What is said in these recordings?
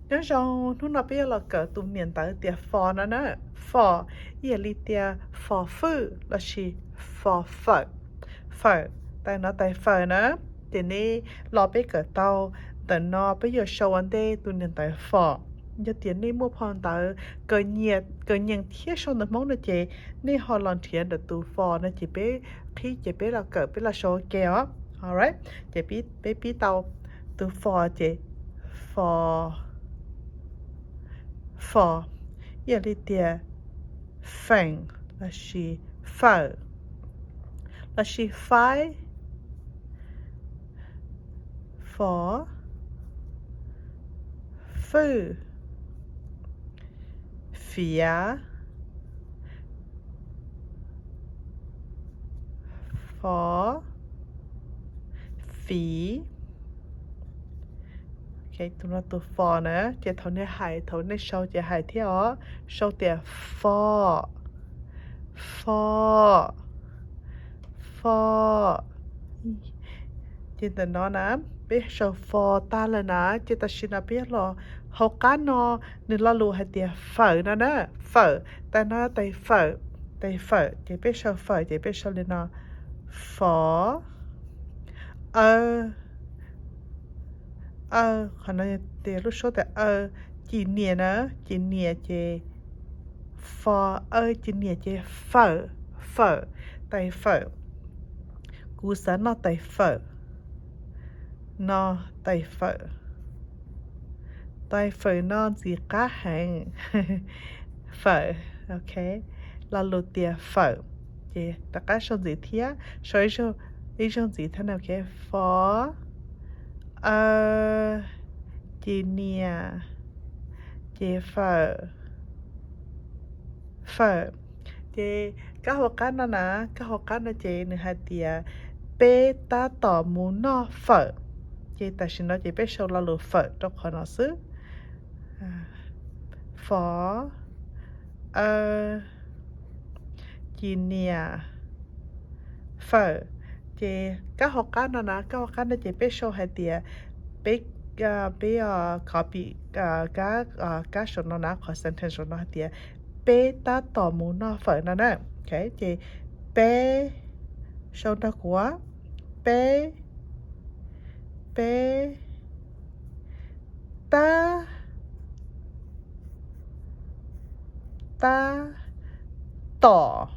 Nyob zoo, hnub no peb yuav los kawm tus niam ntawv tias fo no na. Fo, ib yam li tias fo fwj lossis fo fawm. Fawm, tais no tais fawm na. Ces nej los peb kawm tau ntawm no peb yuav sau ua ntej tus niam ntawv fo. Yog tias nej muaj phau ntawv Kaws Nyeem thiab sau ntawv Hmoob no ces nej ho los nrhiav ntawm tus fo no ces peb qhib ces peb los kawm peb los sau ua ke os. Alright, ces peb pib tau tus fo ces fo, fo, ib yam li tias feem lossis fawm lossis faib, fo, fwj, fiav, fo, fiv. Tus no tus fo na ces thaum nej hais, thaum nej sau ces hais thiab os, sau tias fo, fo, fo. Ces ntawm no na, peb sau fo tag lawm na, ces tam sim no peb yuav los hauv qab no, nws lo lus hais tias fawm no na, fawm, tais no tais fawm, tais fawm, ces peb sau fawm ces peb sau li no, fo, aw, aw, qhov no tias lub suab tias aw, ci niam na, ci niam ces fo, aw ci niam ces fawm, fawm, tais fawm. Kuv xav noj tais fawm. No, tais fawm. Tais fawm no ntxim qab heev. Fawm, ok. Lo lus tias fawm, ces rov qab sau ntxiv thiab, sau ib zaug ntxiv thiab na, ok. Fo, aw, ci niam, ces fawm, fawm. Ces kab hauv qab no na, kab hauv qab no ces nws hais tias peb tab tom mus noj fawm. Ces tam sim no ces peb sau lo lus fawm rau qhov no xwb. Fo, aw, ci niam, fawm. Ces kab hauv qab no na, kab hauv qab no ces peb sau hais tias peb, peb copy kab, kab saum no na, qhov sentence saum no hais tias peb tab tom mus noj fawm no na. Ces peb, sau nrog kuv, peb, peb tab, tab tom,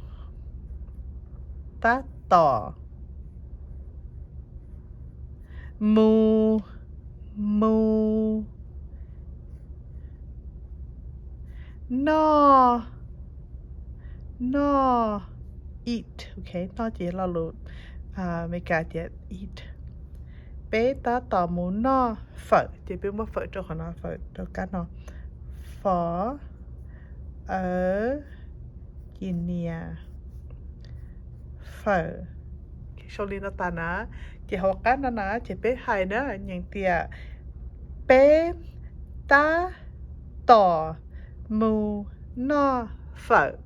tab tom mus, mus noj, noj, eat, ok. Noj ces lo lus Amelikas tias eat. Peb tab tom mus noj fawm, ces peb muab fawm rau qhov no, fawm rau kab no. Fo, aw, ci niam, fawm. Sau li no tas na, ces hauv qab no na ces peb hais na nyeem tias peb tab tom mus noj fawm.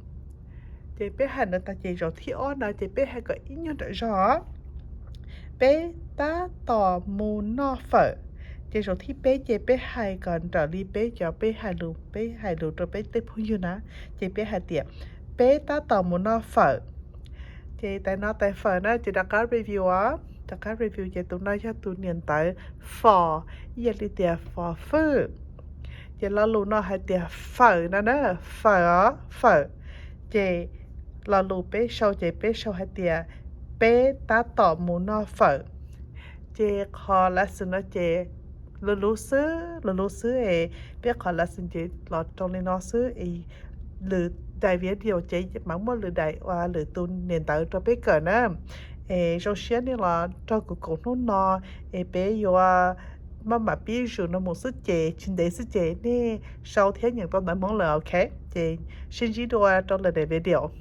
Ces peb hais no tas ces zaum thib ob no ces peb hais kom ib nyuag nrawm zog. Peb tab tom mus noj fawm. Ces zaum thib peb ces peb hais kom nrawm li peb cov peb hais lus, peb hais lus rau peb tej phooj ywg na. Ces peb hais tias peb tab tom mus noj fawm. Ces tais no tais fawm na ces rov qab review os, rov qab review ces tus no yog tus niam ntawv fo, ib yam li tias fo fwj. Ces lo lus no hais tias fawm no na, fawm os, fawm. Ces lo lus peb sau ces peb sau hais tias peb tab tom mus noj fawm. Ces qhov lesson no ces luv luv xwb, luv luv xwb es peb qhov lesson ces los rau li no xwb es lwm daim video ces mam muaj lwm daim uas lwm tus niam ntawv rau peb kawm na. Es zoo siab nej los nrog kuv koom hnub no es peb yuav maj mam pib zwm no mus xwb ces tsis ntev xwb ces nej sau thiab nyeem tau ntawv Hmoob lawm, ok. Ces sib ntsib dua rau lwm daim video.